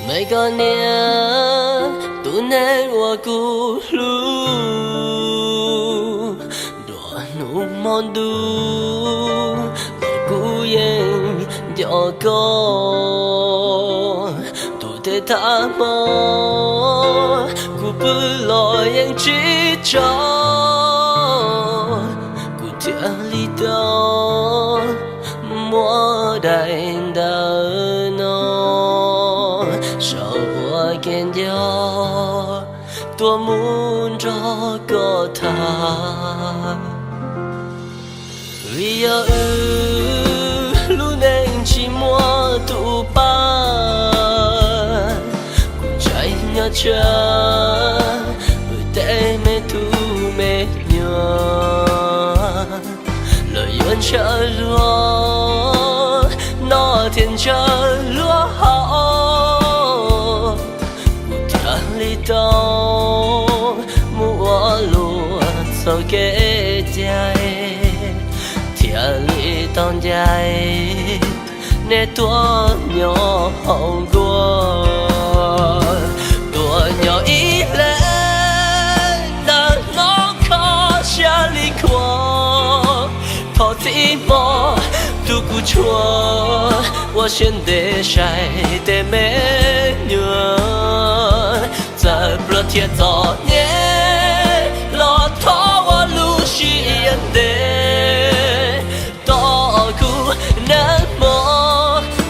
Me koj niam, tus neeg uas kuv hlub, nruab hnub hmo ntuj los kuv yeej nco koj. Tus tej thaj hmo kuv pw los yeej tsis tsaug, kuv thiaj li tau muab daim ntawv no sau ua kev nco tuaj mus nrog koj tham. Vim yog wb lub neej tsis muaj tus pab, kuv ntshai nyob tsam wb tej me tub me nyuam lawv yuav ntshaw luag noj thiab ntshaw luag haus, kuv thiaj li tau mus ua luag txoj kev cai, thiaj li tau ncaim nej tuaj nyob hauv nkuaj. Tuaj nyob ib leeg ntawm hnub kho siab li khuav, thov txij hmo tus kuv tshuaj ua siab ntev saib tej me nyuam, txawm pluag thiab txom nyem los thov ua lub siab ntev tos kuv nag hmo,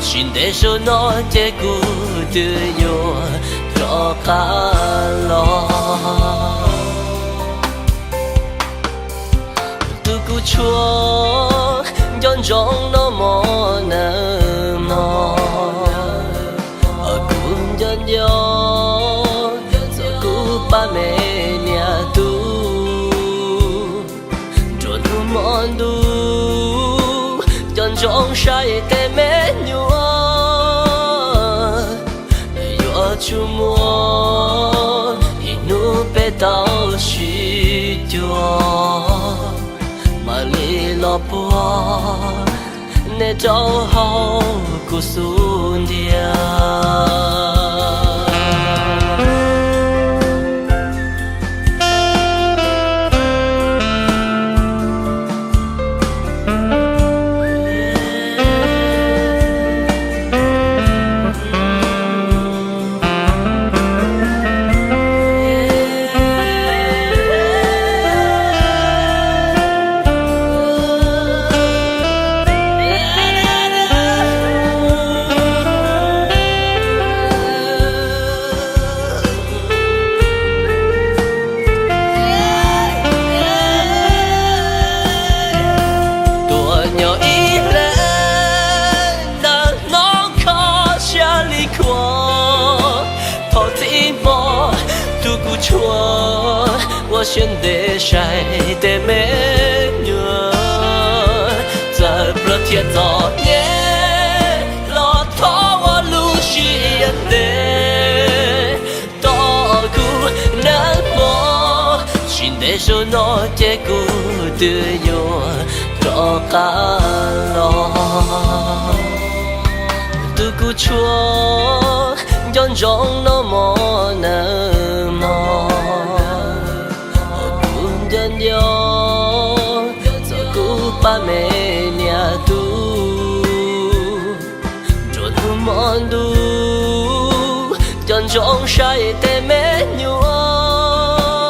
tsis ntev zaum no ces kuv twb yuav rov qab los. Tus kuv tshuaj nco ntsoov noj mov nag hmo, kuv nco nco txog kuv pab me niam tub. Nruab hnub hmo ntuj nco ntsoov saib tej me nyuam, yuav tsum muaj ib hnub peb tau sib cuag, mam li los puag nej rau hauv kuv xub ntiag. Tuaj nyob ib leeg ntawm hnub kho siab li khuav, thov txij hmo tus kuv tshuaj ua siab ntev saib tej me nyuam, txawm pluag thiab txom nyem los thov ua lub siab ntev tos kuv nag hmo, tsis ntev zaum no ces kuv twb yuav rov qab los. Tus kuv tshuaj nco ntsoov noj mov nag hmo, kuv nco nco txog kuv pab me niam tub. Nruab hnub hmo ntuj nco ntsoov saib tej me nyuam,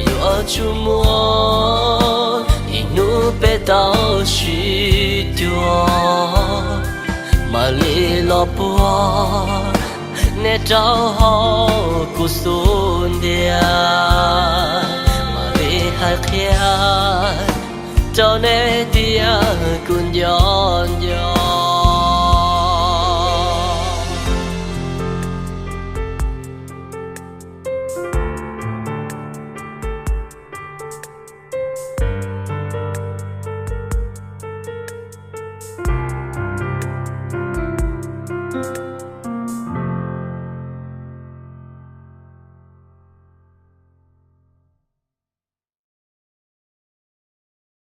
yuav tsum muaj ib hnub peb tau sib cuag, mam li los puag nej rau hauv kuv xub ntiag, mam li hais qhia rau nej tias